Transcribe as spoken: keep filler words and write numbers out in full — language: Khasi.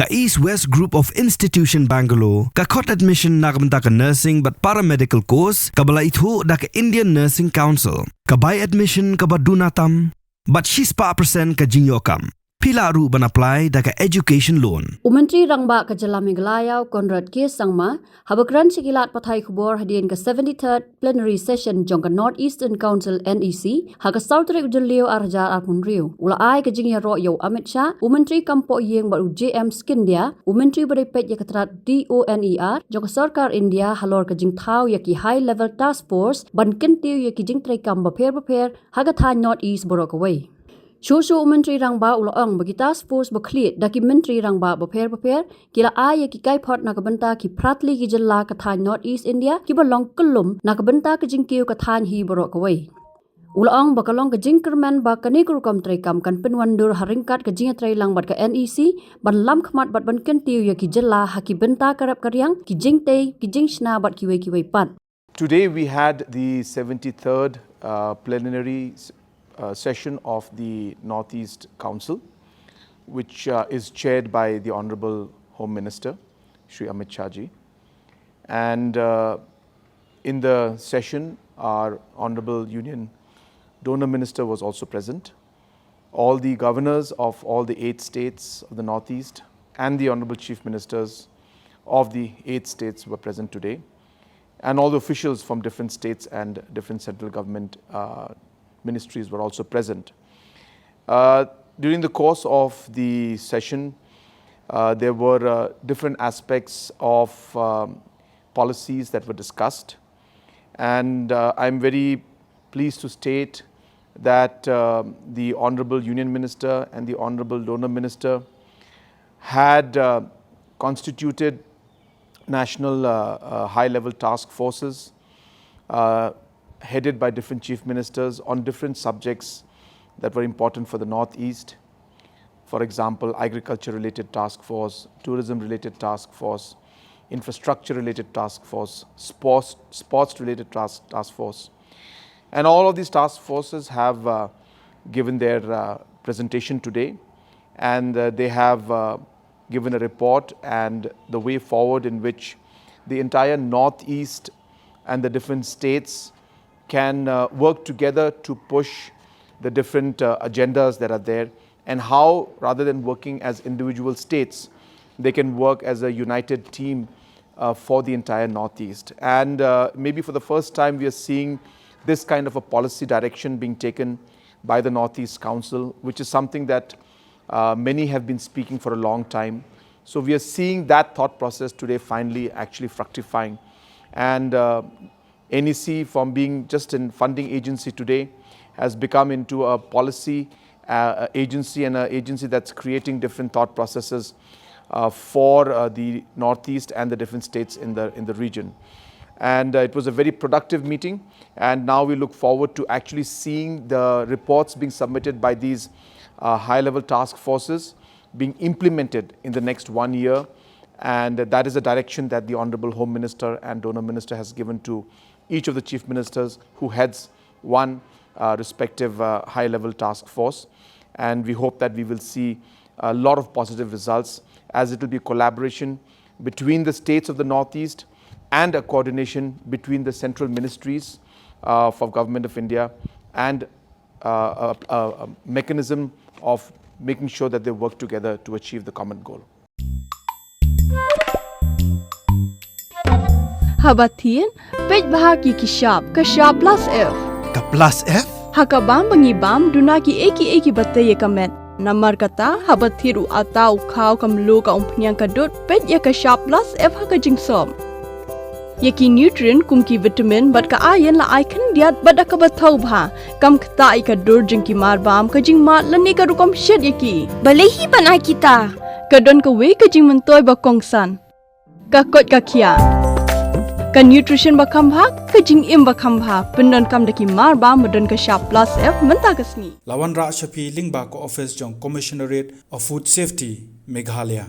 Ka East West Group of Institution Bangalore ka khot admission na ka bynta ka nursing bad paramedical course kaba la ithuh da ka Indian Nursing Council. Ka bai admission kaba duna tam bad shispah percent ka jingïoh kam. Phi lah ruh ban apply da ka education loan. U Myntri Rangbah ka Jylla Meghalaya, Conrad K Sangma, haba kren sha ki lad pathai khubor hadien ka seventy-third plenary session jong ka North Eastern Council, N E C, ha ka saw tarik u Jylliew ar hajar arphew hynriew, u la ai ka jingïaroh ïa u Amit Shah, u Myntri Kam Pohïing bad u J M Scindia, u Myntri ba dei peit ïa ka tnat D O N E R jong ka Sorkar India, halor ka jingthaw ïa ki High Level Task Force ban kyntiew ïa ki jingtreikam bapher bapher ha ka thaiñ North East baroh kawei. Shuh shuh u Myntri Rangbah u la ong ba ki task force ba khlieh da ki Myntri Rangbah bapher bapher ki la ai ïa ki kaiphod na ka bynta ki phra tylli ki jylla ka thaiñ North East India kiba long kyllum na ka bynta ka jingkiew ka thaiñ hi baroh kawei. U la ong ba ka long ka jingkyrmen ba kane ka rukom treikam kan pynwandur ha ryngkat ka jingïatreilang bad ka N E C ban lam khmat bad ban kyntiew ïa ki jylla ha ki bynta ka rep ka riang, ki jingtei, ki jingshna bad kiwei kiwei pat. Today we had the seventy-third uh, plenary s- uh, session of the Northeast Council, which uh, is chaired by the Honorable Home Minister, Shri Amit Shah ji. And uh, in the session, our Honorable Union Donor Minister was also present. All the governors of all the eight states of the Northeast and the Honorable Chief Ministers of the eight states were present today. And all the officials from different states and different central government uh, ministries were also present. Uh, during the course of the session, uh, there were uh, different aspects of um, policies that were discussed. And uh, I'm very pleased to state that uh, the Honorable Union Minister and the Honorable Donor Minister had uh, constituted national uh, uh, high level task forces uh, headed by different chief ministers on different subjects that were important for the Northeast. For example, agriculture related task force, tourism related task force, infrastructure related task force, sports, sports related task, task force. And all of these task forces have uh, given their uh, presentation today, and uh, they have uh, given a report and the way forward in which the entire Northeast and the different states can uh, work together to push the different uh, agendas that are there, and how, rather than working as individual states, they can work as a united team uh, for the entire Northeast. And uh, maybe for the first time, we are seeing this kind of a policy direction being taken by the Northeast Council, which is something that uh, many have been speaking for a long time. So we are seeing that thought process today finally actually fructifying. And uh, N E C, from being just a funding agency today, has become into a policy uh, agency and an agency that's creating different thought processes uh, for uh, the Northeast and the different states in the in the region. And uh, it was a very productive meeting. And now we look forward to actually seeing the reports being submitted by these uh, high-level task forces being implemented in the next one year. And that is a direction that the Honorable Home Minister and Donor Minister has given to each of the chief ministers who heads one uh, respective uh, high level task force. And we hope that we will see a lot of positive results, as it will be collaboration between the states of the Northeast and a coordination between the central ministries uh, of Government of India and uh, a, a, a mechanism of making sure that they work together to achieve the common goal. Haba thied, peit bha ïa ki shap, ka shap plus F. Ka plus F? Ha ka bam ba ngi bam, duna kiei kiei kiba tei ïa ka met. Namar kata, haba thied u atta, u khaw, ka mluh, ka umphniang, ka dud, peit ïa ka shap plus F ha ka jingsop. Ïa ki nutrient kum ki vitamin bad ka iron la ai khyndiat bad da kaba thaw bha. Kam ktah ïa ka dur jong ki mar bam, ka jingmad lane ka rukom shet ïa ki. Balei hi ban ai kita? Ka don kawei ka jingmyntoi ba kongsan. Ka koit ka khiah. Ka nutrition ba kham bha, ka jingim ba kham bha. Pyndonkam da ki mar bam ba don ka shap plus F mynta ka sngi. La wanrah sha phi lyngba ka office jong Commissionerate of Food Safety, Meghalaya.